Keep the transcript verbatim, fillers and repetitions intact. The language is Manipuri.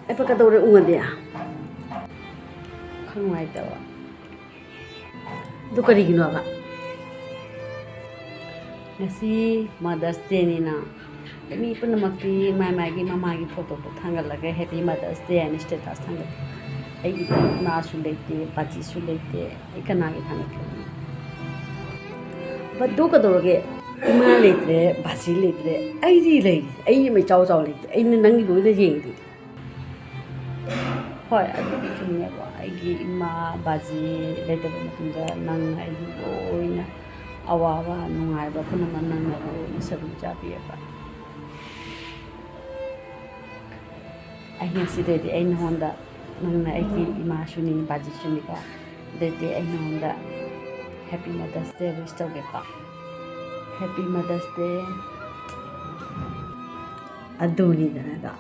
ꯑꯩ ꯀꯩꯗꯧꯔꯦ ꯎꯉꯗꯤ? ꯈꯔ ꯅꯨꯡꯉꯥꯏꯇꯕ꯫ ꯑꯗꯨ ꯀꯔꯤꯒꯤꯅꯣꯕ? ꯉꯁꯤ Mother's Dayꯅꯤꯅ ꯃꯤ ꯄꯨꯝꯅꯃꯛꯀꯤ ꯃꯥꯏ ꯃꯥꯏꯒꯤ ꯃꯃꯥꯒꯤ ꯐꯣꯇꯣꯗꯣ ꯊꯥꯡꯒꯠꯂꯒ Happy Mother's Day ꯍꯥꯏꯅ status ꯊꯥꯡꯒꯠꯂꯤ꯫ ꯑꯩꯒꯤꯗꯤ ꯏꯃꯥꯁꯨ ꯂꯩꯇꯦ, ꯕꯥꯖꯤꯁꯨ ꯂꯩꯇꯦ, ꯑꯩ ꯀꯅꯥꯒꯤ ꯊꯥꯡꯒꯠꯀꯅꯤ? But ꯑꯗꯨ ꯀꯩꯗꯧꯔꯒꯦ? ꯏꯃꯥ ꯂꯩꯇ꯭ꯔꯦ, ꯕꯥꯖꯤ ꯂꯩꯇ꯭ꯔꯦ, ꯑꯩꯗꯤ ꯂꯩꯔꯤ, ꯑꯩ ꯑꯃ ꯏꯆꯥꯎ ꯆꯥꯎ ꯂꯩꯇꯦ, ꯑꯩꯅ ꯅꯪꯒꯤ ꯂꯣꯏꯅ ꯌꯦꯡꯉꯤꯗꯨꯗꯤ꯫ ꯍꯣꯏ, ꯑꯗꯨꯗꯤ ꯆꯨꯝꯃꯦꯕ꯫ ꯑꯩꯒꯤ ꯏꯃꯥ ꯕꯥꯖꯤ ꯂꯩꯇꯕ ꯃꯇꯝꯗ ꯅꯪꯅ ꯑꯩꯒꯤ ꯂꯣꯏꯅ ꯑꯋꯥꯕ ꯅꯨꯡꯉꯥꯏꯕ ꯄꯨꯝꯅꯃꯛ ꯅꯪꯅ ꯂꯣꯏꯅ ꯁꯔꯨꯛ ꯆꯥꯕꯤꯑꯕ꯫ ꯑꯩ ꯉꯁꯤꯗꯩꯗꯤ ꯑꯩ ꯅꯉꯣꯟꯗ, ꯅꯪꯅ ꯑꯩꯒꯤ ꯏꯃꯥꯁꯨꯅꯤ ꯕꯥꯖꯤꯁꯨꯅꯤꯀꯣ, ꯑꯗꯩꯗꯤ ꯑꯩ ꯅꯉꯣꯟꯗ Happy Mother's Day wish ꯇꯧꯒꯦꯀꯣ꯫ Happy Mother's Day꯫ ꯑꯗꯨꯅꯤꯗꯅ ꯑꯗꯣ꯫